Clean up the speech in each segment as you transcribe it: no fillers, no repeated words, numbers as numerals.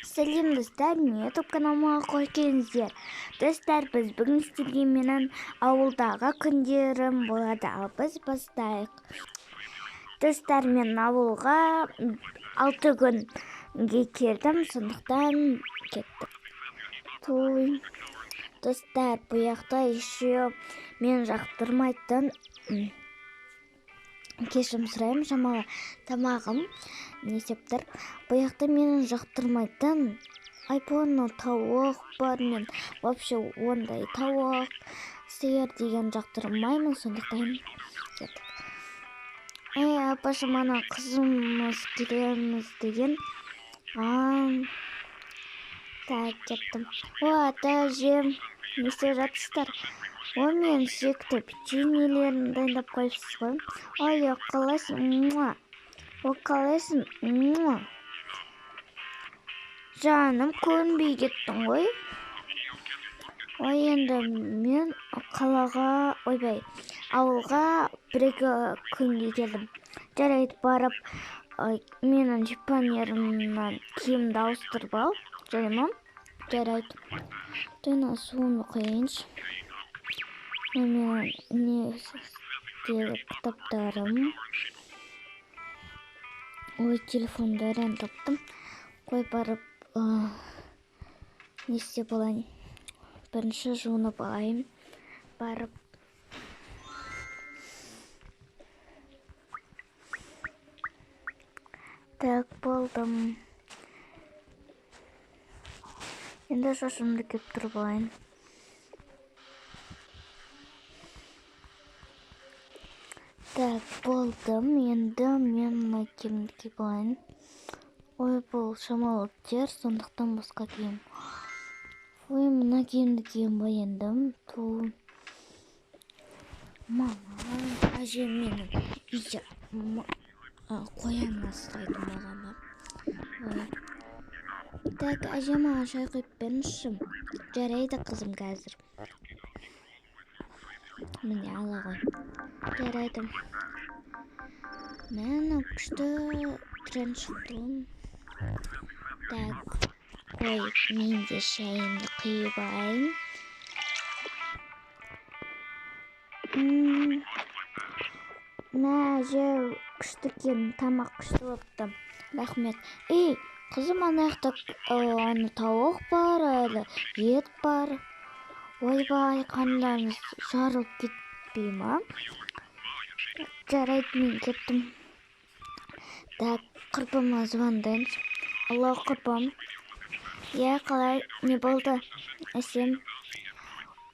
Сәлем достар, мен YouTube каналыма қош келдіңіздер. Достар, біз бүгін сіздерге менің ауылдағы күндерім болады. Ал біз бастайық. Достар, мен ауылға 6 күнге келдім, сондықтан кеттік. Той. Достар, бұл жақта еще мен жақтырмайтын, кешірім сұраймын, шамалы тамағым не істеп тұр. Бұл жақта менің жақтырмайтын айфон тауық бар, мен вообще ондай тауық, сиыр деген жақтырмаймын, сондықтан кеттік. Эй, апашым, ана қызымыз келеміз деген. Так, кеттім. О, ата, әжем, не істеп жатырсыздар? О, мен сүйікті печеньелерін дайындап қойыпсыз ғой. Ой, қалайсың? Муа. О, қалайсың? Муа. Жаным, көрінбей кеттің ғой. Ой, енді мен қалаға, ойбай, ауылға бір-екі күнге келдім. Жарайды, барып, ой, менің шифонерімнен киімді ауыстырып ал. Жарай ма? Жарайды. Тойна суымды құяйыншы. Менің не кітаптарым. Ой, телефонды әрең таптым. Қой, барып, не істеп алайын. Бірінші жуынып алайын. Барып. Так, болдым. Енді шашымды кептіріп алайын. Так, болдым. Енді мен мына киімді киіп алайын. Ой, бұл шамалы тер, сондықтан басқа киім. Ой, мына киімді кием ба енді? Ту. Мама, әжем менің үйде қоян асырайтын болған ба? Ой. Так, әжем маған шай құйып беріңізші. Жарайды, қызым, қазір. Міне, ала ғой. Жарайды. Міне, күшті тренд шықты ғой. Так, қой, мен де шайымды құйып алайын. Мә, әже, күшті екен, тамақ күшті болыпты. Рахмет. Ей, қызым, ана жақта, ана тауық бар, әлі ет бар. Ойбай, қандарыңыз жарылып кетпей ма? Жарайды, мен кеттім. Так, құрбыма звондайыншы. Алло, құрбым. Иә, қалай, не болды? Әсем.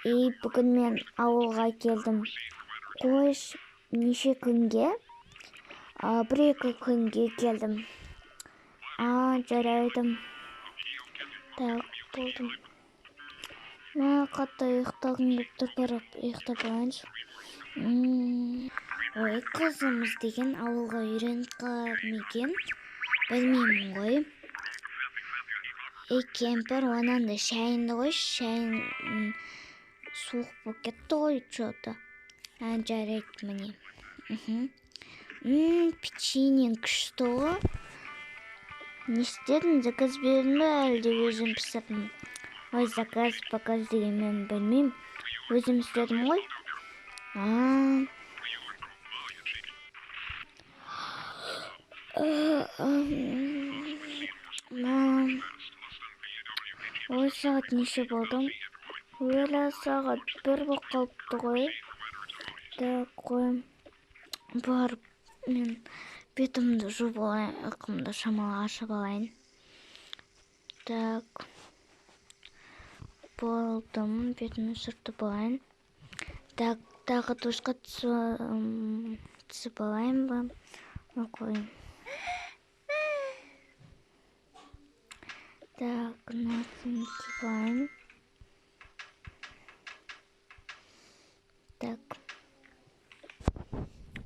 Ей, бүгін мен ауылға келдім. Қойшы, неше күнге? Бір-екі күнге келдім. Жарайды. Так, болдым. Мә, қатты ұйықтағым келіп тұр, барып ұйықтап алайыншы. Ой, қызымыз деген ауылға үйреніп қалар ма екен? Білмеймін ғой. Ей, кемпір, онан да шайыңды қойшы, шайың суық болып кетті ғой, чё-то. Жарайды, міне. Печеньең күшті ғой. Не істедің, заказ бердің бе, әлде өзің пісірдің? Ой, заказ, показ деген мен білмеймін. Өзім істедім ғой. Ой, сағат неше болды? Өлі, сағат 1 болып қалыпты ғой. Так, қой. Барып, мен бетімді жуып алайын, ұйқымды шамалы ашып алайын. Так. Болдым, бетімді сүртіп алайын. Так, тағы душқа түсіп алайын ба? Ой, қой. Так, мына киімді киіп алайын. Так.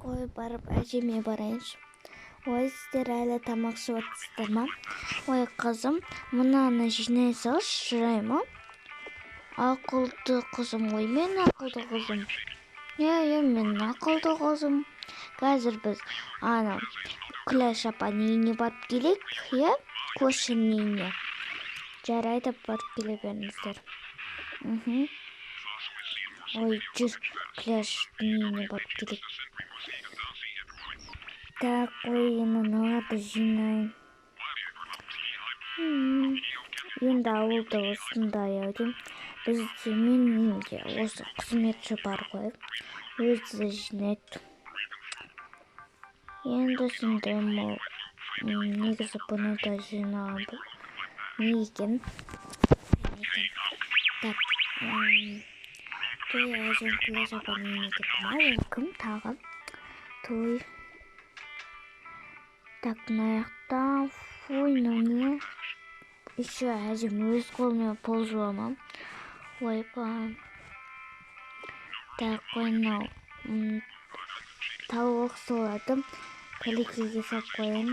Ой, барып әжеме барайыншы. Ой, сіздер әлі тамақ ішіп отырсыздар ма? Ой, қызым, мынаны жинай салшы, жарай ма? Ақылды қызым ғой, мен ақылды қызым. Иә, иә, мен ақылды қызым. Қазір біз ана Күләш апаның үйіне барып келейік, иә? Көршінің үйіне. Жарайды, барып келе беріңіздер. Ой, жүр, Күләштің үйіне барып келейік. Так, ой, енді мыналарды жинайын. Енді ауылда осындай ау деймін. Бізде менің үйімде осы қызметші бар ғой. Өзі жинайды. Енді сондай негізі бұны да жинаған бұл. Не екен? Так, той әжем Күләш апаның үйіне кетті ма? Ол кім тағы? Той. Так, мына жақта, фу, мынау не? Еще әжем өз қолымен пол жуа ма? Ойбай. Так, қой, мынау, тауық соладым. Кәлекеге салып қояйын.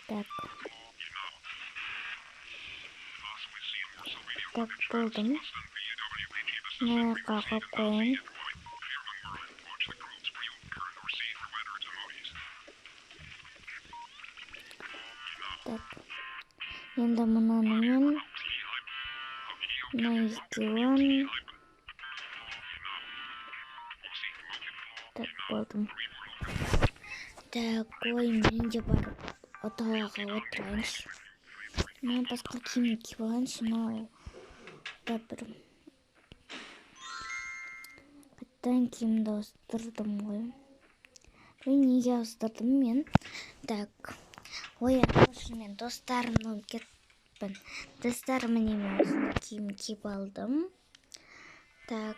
Так. Так, болдым. Мына жаққа қойып қояйын. Так. Енді мынаны мен мына екеуін. Так, болдым. Так, ой, мен де барып далаға отырайыншы. Мен басқа киім киіп алайыншы, мынау да бір қайтадан киімді ауыстырдым ғой. Ой, неге ауыстырдым мен? Так, ой, мен достарымнан кетіппін. Достар, міне мен осындай киім киіп алдым. Так.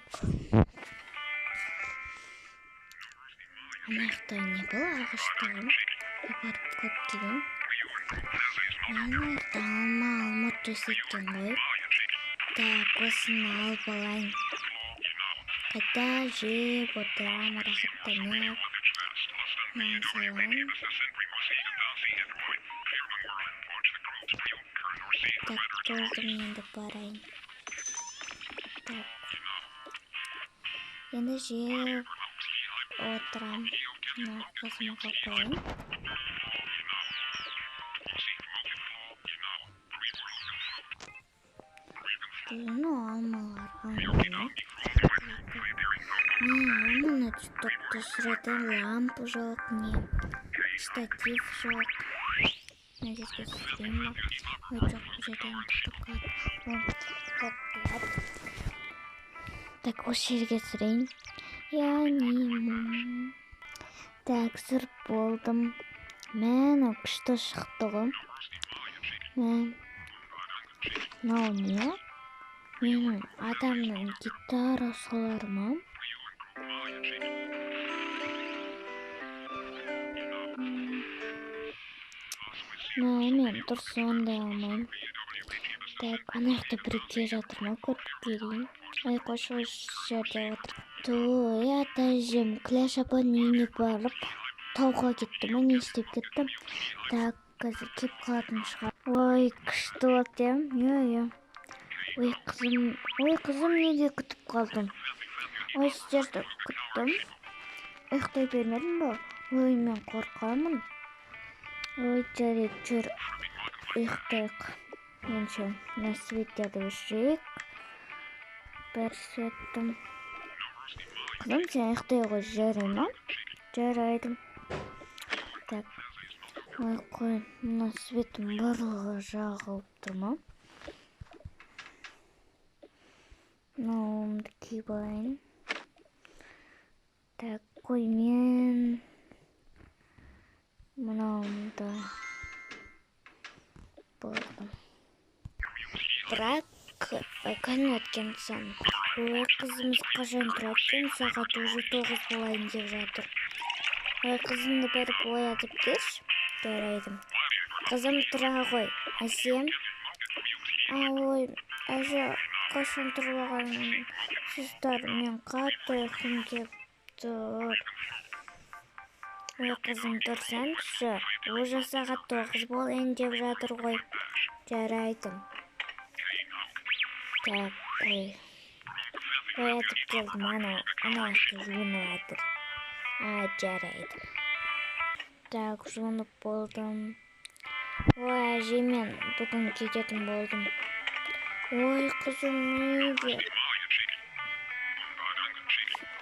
Ана жақта не бұл ағаштағы? Барып көріп келейін. Ана жақта алма, алмұрт өседі екен ғой. Так, осыны алып алайын. Қайта жеп отырамын, рахаттанып. Мынаны салайын. Так, толдым, енді барайын. Так. Енді жеп отырамын. Мына қасыма қойып қояйын. Ну, алмалар, алмалар. Не, алманы тиктокта түсіретін лампа жоқ, не штатив жоқ. Мына жерге түсірейін ба? Ой, жоқ, бұл жерде тикток қояды. Так, осы жерге түсірейін. Я не. Так, түсіріп болдым. Мә, күшті шықты ғой. Мә, мынау не? Менің адамның гитара солар ма? Мә, мен дұрыс ондай алмаймын. Так, ана жақта біреу келе жатыр ма? Көріп келейін. Ай, қойшы, осы жерде отыр. Той, ата әжем Күләш апаның үйіне барып тауға кетті ма? Не істеп кетті? Так, қазір келіп қалатын шығар. Ой, күшті болды, иә? Иә, иә. Ой, қызым, ой, қызым, неге күтіп қалдым? Ой, сіздерді күттім. Ұйықтай бермедім ба? Ой, мен қорқамын. Ой, жарайды, жүр, ұйықтайық. Менше, мына светтерді өшірейік. Бір светтім. Қызым, сен ұйықтай ғой, жарай ма? Жарайды. Так, ой, қой, мына светтің барлығы жағылып тұр ма? Мынауымды киіп алайын. Так, қой, мен мынауымды болдым. Бірақ күн өткен соң. Ой, қызымыз қашан тұрады екен? Сағат уже 9 болайын деп жатыр. Ой, қызымды барып оятып келші. Жарайды. Қызым, тұра ғой. Әсем. Ой, әже, қашан тұрып алғансыздар? Мен қатты ұйқым келіп тұр. Ой, қызым, тұрсаңшы. Уже сағат 9 болайын деп жатыр ғой. Жарайды. Так, ой. Оятып келдім, ана жақта жуынып жатыр. А, жарайды. Так, жуынып болдым. Ой, әже, мен бүгін кететін болдым. Ой, қызым, неге?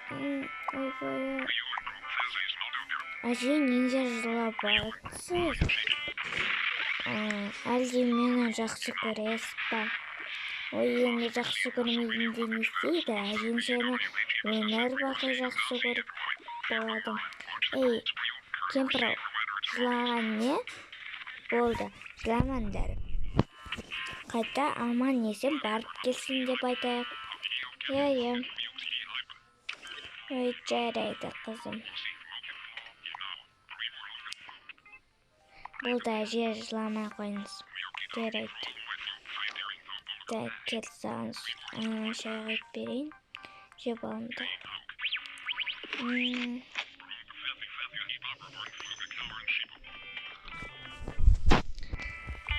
Ойбай. Әже, неге жылап жатсыз? Әлде мені жақсы көресіз ба? Ой, енді жақсы көрмегенде не істейді? Әжең сені өмір бақи жақсы көріп болады. Ей, кемпір, жылаған не? Болды, жыламаңдар. Қайта аман есен барып келсін деп айтайық. Иә, иә. Ой, жарайды, қызым. Болды, әже, жыламай қойыңыз. Жарайды. Так, кел, саған шай құйып берейін. Жеп алыңдар.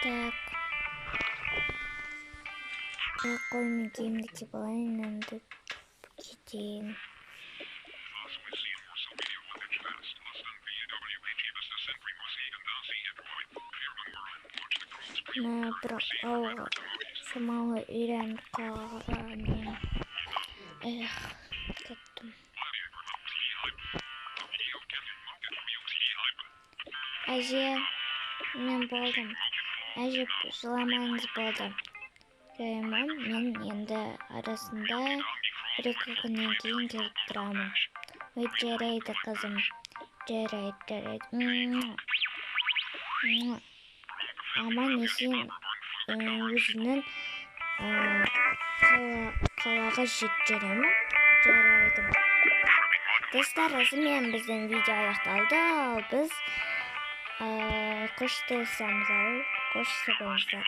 Так. Қой, мен киімді киіп алайын, енді кетейін. Мә, бірақ ауға шамалы үйреніп қалған ем. Эх, кеттім. Әже, мен болдым. Әже, жыламаңыз, болды. Жарай, мен енді арасында 1-2 күннен кейін келіп тұрамын. Ой, жарайды, қызым. Жарайды, жарайды. Аман есен өзінің қалаға жетіп ма? Жарайды. Достар, осымен біздің видео аяқталды. Ал біз қоштасамыз, ал қош сау болыңыздар.